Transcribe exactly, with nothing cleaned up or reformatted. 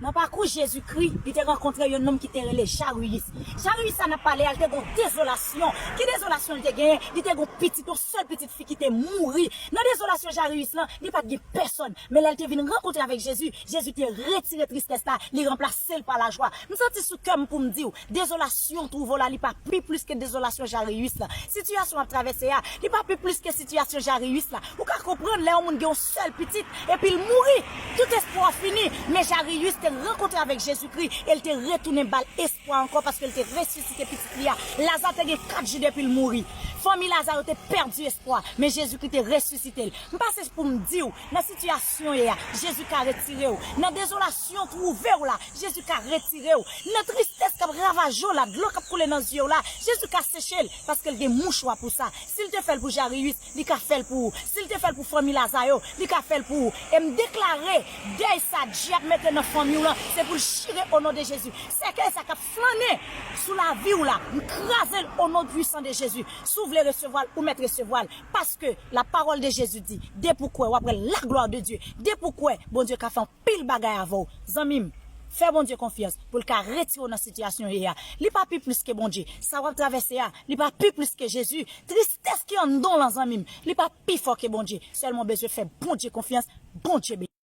Nan pakou Jezikri, li te rankontre yon nonm ki te rele Jariyis. Jariyis sa n ap pale a, li te gon dezolasyon. Ki dezolasyon li te genyen? Li te gon pitit, yon sèl pitit fi ki te mouri. Nan dezolasyon Jariyis lan, li pa t gen pèsòn. Men lè l te vin rankontre avèk Jezi, Jezi te retire tristès la, li ranplase l pa lajwa. M santi sou kè m pou m di w, dezolasyon w twouve w la, li pa pi plis ke dezolasyon Jariyis la. Sitiyasyon w ap travèse a, li pa pi plis ke sitiyasyon Jariyis la. Ou ka konprann lè yon moun gen yon sèl pitit, epi l mouri. Tout espwa w fini. Men Jariyis te rankontre avèk Jezikri e l te retounen ba l espwa ankò paske l te resisite pitit li a. Laza te gen kat jou depi l mouri. Fanmi Laza yo te pèdi espwa, men Jezikri te resisite l. M pase pou m di w, nan sitiyasyon w ye a, Jezi ka retire w. Nan dezolasyon w twouve w la, Jezi ka retire w. Nan tristès k ap ravaje w la, dlo k ap koule nan zye w la, Jezi ka seche l, paske l gen mouchwa pou sa. Si l te fè l pou Jariyis, li ka fè l pou ou. Si l te fè l pou fanmi Laza yo, li ka fè l pou ou. E m deklare, dèy sa dyab mete nan fanmi w lan, se pou l chire o non de Jezi. Sèkèy sa k ap flannen sou lavi w la, m kraze l o non pwisan de Jezi. Si w vle resevwa l, ou mèt resevwa l. Paske la pawòl de Jezi di, depi w kwè, w ap wè laglwa de Dye. Depi w kwè, Bondye ka fè anpil bagay avè w. Zanmi m, fè Bondye konfyans pou l ka retire w nan sitiyasyon w ye a. Li pa pi plis ke Bondye. Sa w ap travèse a, li pa pi plis ke Jezi. Tristès ki anndan w lan, zanmi m, li pa pi fò ke Bondye. Sèlman w bezwen fè Bondye konfyans. Bondye beni.